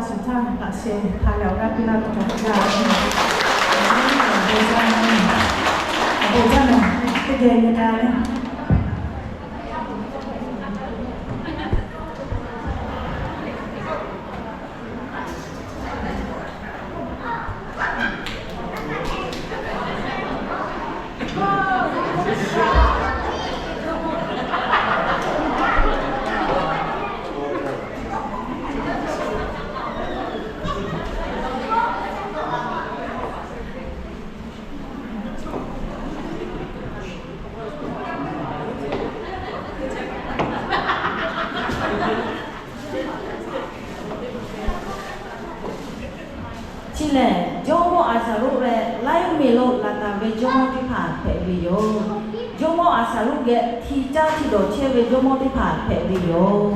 Shuˍ htaˇ, laꞈ sheh htaꞈ yaꞈ g'a piˇ laˇ tuˬ cawˬ jaˇ ve, awˬ bon jaˇ ve, awˬ bon jaˇ ve, teˇ geh nyi k'ai ve. Chi lehˬ, jawˇmawˇ Aˍsaˍruˆ leh laiˉ meˍ lo laˬ taˍ ve jawˇmawˇ teˇ hpaˍ hpehꞈ ve yoˬ. Jawˇmawˇ Aˍsaˍruˆ geh hti caˇ hti dawˬ chehˇ ve jawˇmawˇ teˇ hpaˍ hpehꞈ ve yoˬ.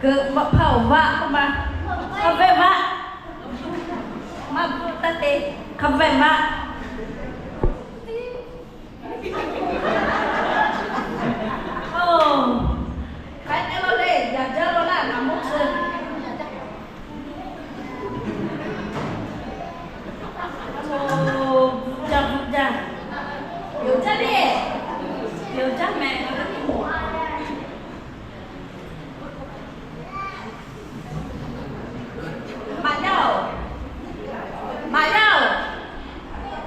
Keuꞈ maꞈ hpaˇ awˬ vaˆ k'oˆ ma, hk'a vehˆ vaˆ, maˇ bvuhˆ taˇ te, hk'a vehˆ vaˆ. Oˇ, hk'aˬ hk'e lo le, yaꞈ jaˇ lo laˇ, ngaˬ moˇ suh. Oˇ, bvuhˆ jaˇ, bvuhˆ jaˇ. Yoˬ jaˇ le. Yoˬ jaˇ mehˍ. Maꞈ yaˇ-oˬ, maꞈ yaˇ-oˬ,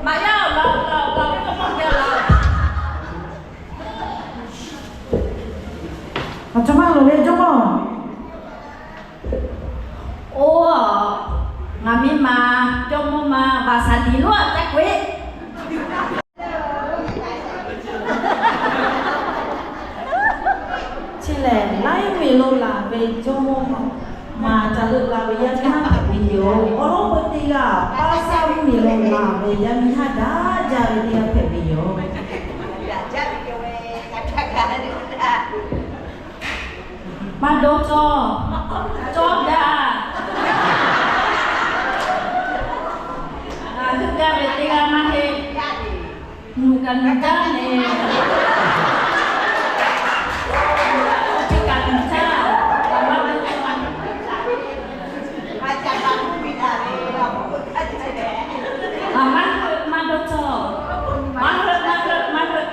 maꞈ yaˇ-oˬ, lawˬ, lawˬ, lawˬ ve k'o maˇ geh lawˬ. Awˬ cawˬ maˇ loˍ ve jawˇmawˇ. Oˇ, ngaˬ miˇ ma, jawˇmawˇ ma, vaꞈ shaˍ tiˍ lonˉ aꞈ caˇ k'oꞈ-e. Chi lehˬ, laiˉ meˍ lo laˬ ve jawˇmawˇ ma, maˍ caˍ leuˆ la ve yaˇ miˇ haˉ hpehꞈ ve yoˬ. Awˬ lawn peu teˇ g'aˇ, paˇ saˉ mvuhˇmiˬ lo laˬ ve yaˇ miˇ haˉ daꞈ jaˇ ve teˇ g'aˇ hpehꞈ ve yoˬ. Maˇ dawˇ cawˇ, cawˇ gaˇ. Ngaˬ hui gaˇ ve teˇ g'aˇ maˇ heˆ. Nuˬ kaꞈ nuˬ jaˇ le. Chi kaꞈ nuˬ jaˇ. Maˇ dawˇ cawˇ. Maˇ heˆ, maˇ dawˇ cawˇ. Maˇ heˆ, maˇ heˆ, maˇ heˆ.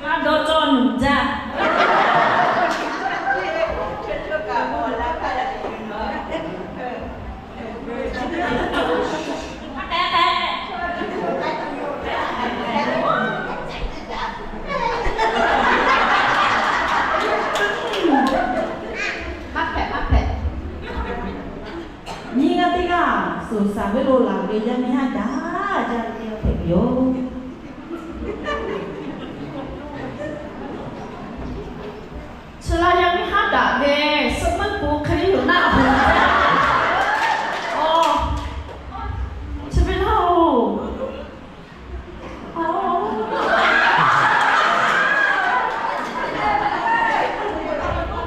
Maˇ dawˇ cawˇ, nuˬ jaˇ. Maˇ hpehꞈ, maˇ hpehꞈ. Nyiˇ g'aˇ teˇ g'aˇ suˍ shaˍ ve lo laˬ ve yaˇ miˇ haˉ daꞈ jaˇ ve teˇ g'aˇ hpehꞈ ve yoˬ. Chi la yaˇ miˇ haˉ daꞈ ve, suh meuˇ k'o hk'e le yoˬ naˆ hoꞈ. Aw, chi ve naˆ hoꞈ.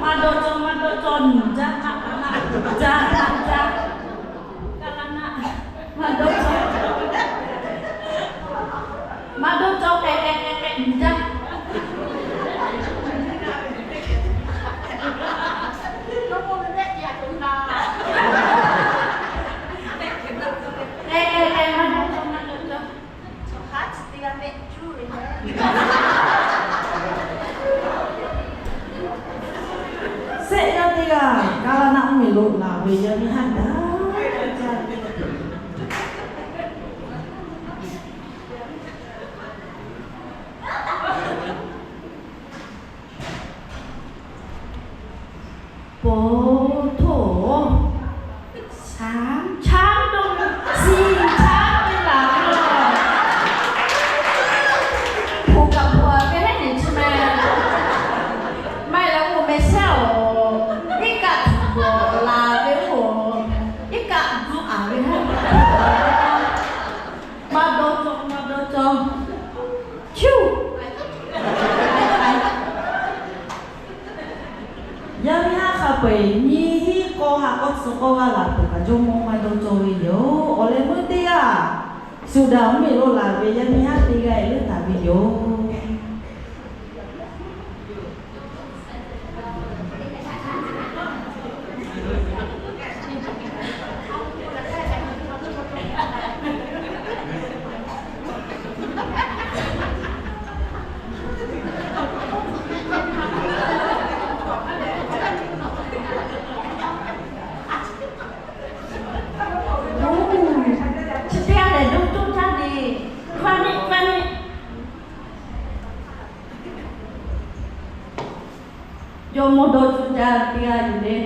Maˇ dawˇ cawˇ, maˇ dawˇ cawˇ, nuˬ jaˇ, kaˇ laˇ naˆ, jaˇ, kaˇ laˇ jaˇ, kaˇ laˇ naˆ. Maˇ dawˇ cawˇ, maˇ dawˇ cawˇ, k'ai k'ai k'ai k'ai nuˬ jaˇ. K'ai k'ai k'ai, maˇ dawˇ cawˇ, maˇ dawˇ cawˇ. Sehˆ g'aˇ teˇ g'aˇ, kaˇ laˇ naˆ mvuhˇmiˬ lo laˬ ve yaˇ miˇ haˉ daꞈ jaˇ ve. Pon htoˇ, shaˉ caˉ dawˇ, shiˍ caˉ te laˬ ve. Hpu kaꞈ hpu aꞈ ve heˉ nyi chi meh. Maˇ heˆ leh, oˇ meh shehˉ-oˬ, iˉ kaˆ tuˬ gawˬ laˬ ve oˬ, iˉ kaˆ bvuhꞈ aˍ ve heˉ. Maˇ dawˇ cawˇ, maˇ dawˇ cawˇ. Cuˇ. Yaˇ miˇ haˉ hk'a peu-eˬ nyi hiˉ k'aw ha k'aw tcuh k'aw g'a laˬ peuˬ kaꞈ, jawˇmawˇ maˇ dawˇ cawˇ ve yoˬ. Awˬ leh meuˇ teˇ g'aˇ, Suhˍ daꞈ mvuhˇ miˬ lo laˬ ve yaˇ miˇ haˉ teˇ g'aˇ leuˉ taˍ ve yoˬ. Chi teˇ g'aˇ lehˬ dawˇ cawˇ jaˇ le. Maˇ heˆ, maˇ heˆ. Jawˇmawˇ dawˇ cawˇ jaˇ teˇ g'aˇ yoˬ le.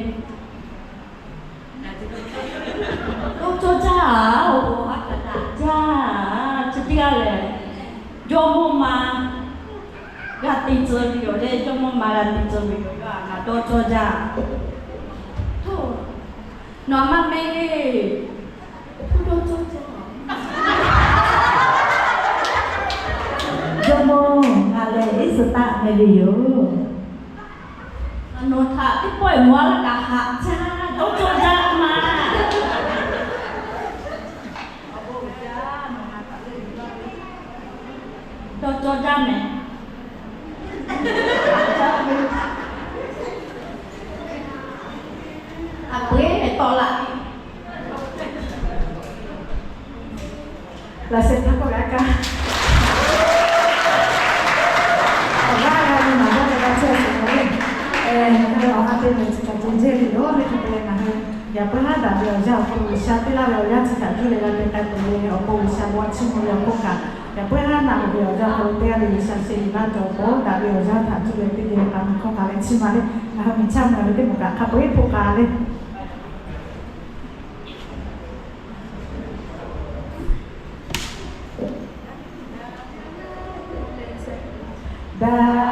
Dawˇ cawˇ jaˇ-aˬ, awˬ bon haˉ kaꞈ daꞈ jaˇ. Chi teˇ g'aˇ lehˬ, jawˇmawˇ ma g'a te tcuh ve yoˬ le. Jawˇmawˇ ma g'a te tcuh ve yoˬ. Yawˇ htaꞈ ngaˬ dawˇ cawˇ jaˇ. Nawˬ maˇ meh le. Dawˇ cawˇ jaˇ. Jawˇmawˇ, ngaˬ lehˬ Eˇsaˍtaˆ meh ve yoˬ. Nawˬ htaꞈ teˇ pawˆ-e mawˬ-a laˇ kaꞈ haꞈ jaˇ, dawˇ cawˇ jaˇ ma. Dawˇ cawˇ jaˇ mehˍ. Aˬ peuˬ-eˬ tawˆ la ve. Laꞈ sheh htaˇ kawˆ g'a kaˇ. Awˬ g'aˇ g'a ve maˬ g'awˇ leh g'a chehˇ sheˍ ve, ngaˬ hui awˬ ha te mehˬ chi kaꞈ ceh jehˇ ve yoˬ. Leh hk'e te leh ngaˬ hui yaꞈ puiˉ haˉ daꞈ ve awˬ yanˇ awˬ hk'aw lo G'uiˬsha piˇ laˇ ve awˬ yanˇ chi htaꞈ cuˇ leh g'a te k'ai tuˬ ve awˬ pon G'uiˬsha bon chiˇ mvuh ve awˬ hk'oˆ kaꞈ, yaꞈ puiˉ haˉ naꞈ loꞈ ve awˬ yanˇ awˬ hk'aw lo teˇ g'aˇ ve G'uiˬsha sheh yuˬ laˇ cawˬ k'o, daꞈ ve awˬ yanˇ htaꞈ cuˇ leh teˇ geh k'a miˬ hkawˇ k'a leh chiˇ ma le. Ngaˬ hui miˬ chaˇ mvuh ve teˇ moˍ kaꞈ hk'a peu-eˬ hpoˆ k'a le. Daꞈ